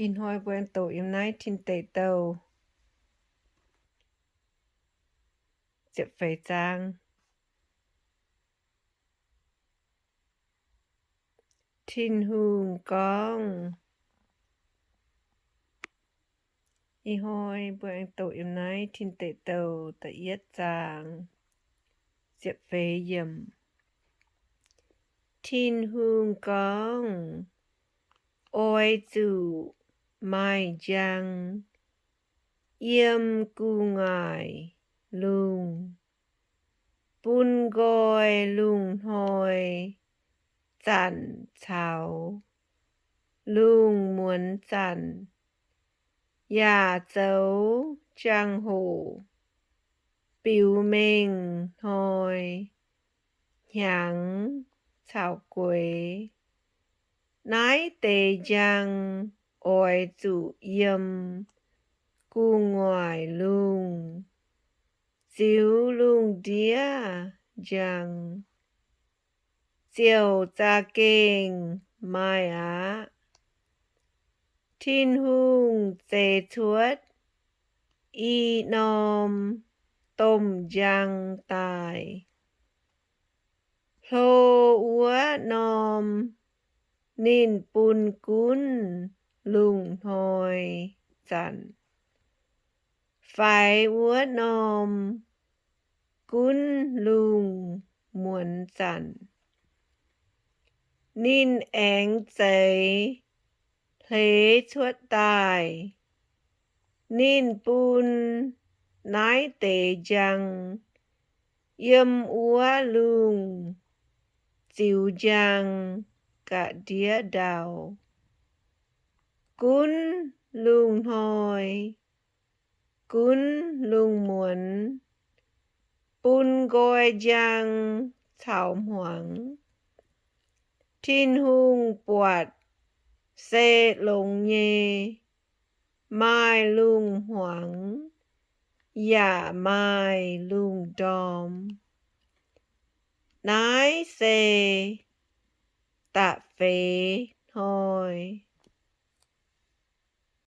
Ih hnoi mbuo aengx doqc yiem naaiv Tin Deic Douh ziepc feix zaang. Tin-Hungh gorngv, ih hnoi mbuo aengx doqc yiem naaiv Tin Deic Douh da'yietv zaang ziepc feix yiemc. Tin-Hungh gorngv, Oix zuqc maaih njang yiem gu'nguaaic lungh, bun nqoi lungh hnoi zanc caux lungh muonz zanc, yaac zoux jangx-hoc biux mengh hnoi, hnyangx caux gueix. Naaiv deix njang oix zuqc yiem gu'nguaaic lungh, ziux lungh ndiev njang, ziouc za'gengh maaih aqv. Tin-Hungh zeix cuotv i norm domh njang daaih. Hlo wuov norm ninh bun gunv lungh hnoi zanc, faix wuov norm gunv lungh muonz zanc. Ninh aengx zeix hleix cuotv daaih. Ninh bun naaiv deix njang yiem wuov lungh ziux njang ga'ndiev ndau, gunv lungh hnoi, gunv lungh muonz, bun nqoi njang caux hmuangx. Tin-Hungh buatc se longx nyei. Maaih lungh hmuangx yaac maaih lungh ndorm. Naaiv se da'feix hnoi.